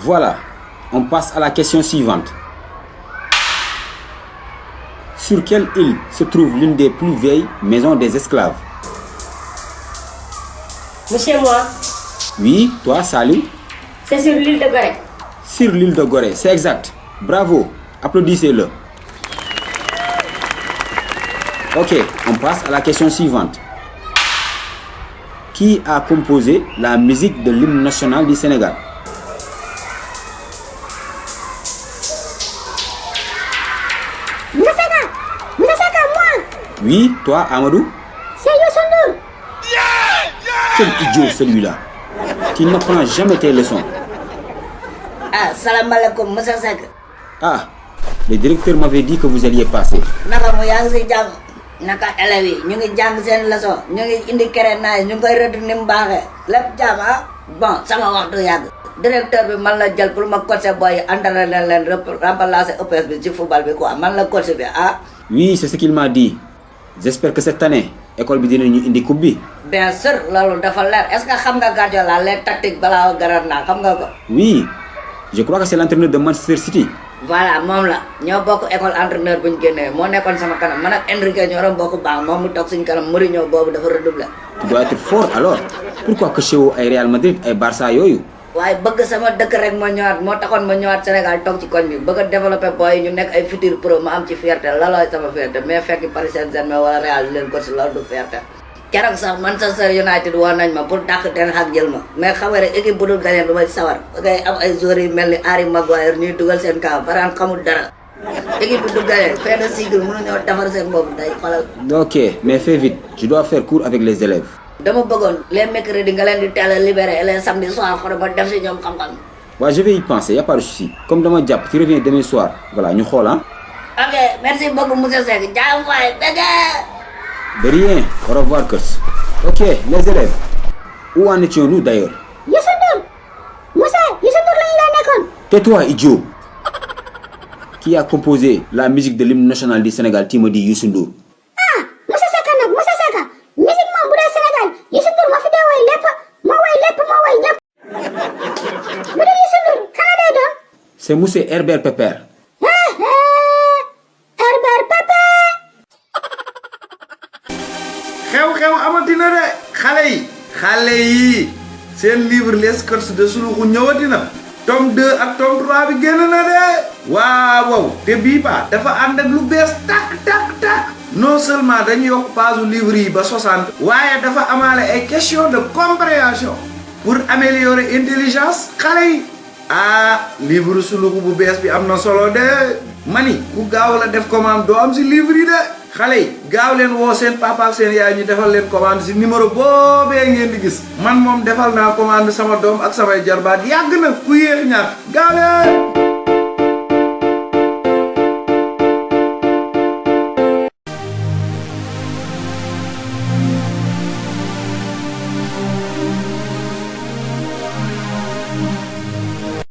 Voilà, on passe à la question suivante. Sur quelle île se trouve l'une des plus vieilles maisons des esclaves? Monsieur, moi, Oui, toi, Salut? c'est sur l'île de Gorée. Sur l'île de Gorée, c'est exact. Bravo, applaudissez-le. Ok, on passe à la question suivante. Qui a composé la musique de l'hymne national du Sénégal? Moussa, moi, Oui, toi, Amadou? c'est Youssou Ndour. Quel idiot celui-là. Tu n'apprends jamais tes leçons. Ah, salam alaikum, Moussa Seck. Ah, le directeur m'avait dit que vous alliez passer. Naka mu yaa ngi si jàmm naka élèves yi ñu ngi jàng seen leçon ñu ngi indi créneaux ñu ngi koy rëdd ni mu baaxee lépp jàmm ah. Bon sama waxtu yàgg. Directeur bi man la jël pour ma coacher boy yi entraîner leen remplacer EPS bi ci football bi quoi man la coach bi ah. Oui, c'est ce qu'il m'a dit. J'espère que cette année, école bi dinañu indi coupe bi. Bien sûr loolu dafa leer est-ce que xam nga Guardiola les tactiques balaa garar naa xam nga ko. Oui, je crois que c'est l'entraîneur de Manchester City. Voilà moom la ñoo bokk école entraîneur bu ñu génnee moo nekkoon sama kanam man ak Enrique ñoo doon bokk baax moom mu toog suñu kanam Mourinho boobu dafa redoubler. Tu dois être fort alors. Pourquoi que chez ay Real Madrid ay Barça yooyu? waaye bëgg sama dëkk rek ma ñëwaat moo taxoon ma ñëwaat Sénégal toog ci koñ bi bëgg a développer boy ñu nekk ay futur pro ma am ci fierté lalooy sama fierté mais fekk Paris Saint-Germain wala Real leen ko si loolu du fierté. keroog sax Manchester United woon nañ ma pour dàq Ten Hag jël ma mais xam nga rek équipe bu dul gagné du may sawar ngay am ay joueurs yu mel ni Harry Maguire ñuy dugal seen camp Varane xamul dara équipe bi du gagné fin de cycle mënuñoo defar seen bopp day xoolal. Ok, mais fais vite. Je dois faire cours avec les élèves. dama bëggoon les mercredis nga leen di teel a libéré et les samedis soir xool ba def si ñoom xam-xam. Ouais, je vais y penser, y a pas de souci. Comme dama jàpp, tu reviens demain soir. Voilà, ñu xool ah. ok merci beaucoup monsieur Seck jaam waay dégg. De rien. Au revoir, Kurs. Ok, les élèves. Où en étions-nous d'ailleurs? Youssou Ndour Moussa Youssou Ndour lañu la nekkoon. Tais-toi, idiot. Qui a composé la musique de l'hymne national du Sénégal? Tu me dis Youssou Ndour. ah Moussa Seck nag Moussa Seck musique moom bu dee Sénégal Youssou Ndour ma fi dee woy lépp moo woy ñëpp bu dee Youssou Ndour xanaa day doon C'est monsieur Herbert Pepper. Herbert Pépé xew-xew amatina de xale yi seen livre les sketchs de Suluxu ñëwati na tome 2 ak tome 3 bi génn na de waaw te bii ba dafa ànd ak lu bees tak non seulement dañu yokk page livre yi ba 60 waaye dafa amaale ay question de compréhension pour améliorer intelligence xale yi livre Suluxu bu bees bi am na solo de mani ku gaaw la def commande doo am si livre yi de xale yi gaaw leen woo seen papa ak seen yaay ñu defal leen commande si numéro boobee ngeen di gis man moom defal naa commande sama doom ak samay jarbaat yàgg na ku yéex ñaar gaaw leen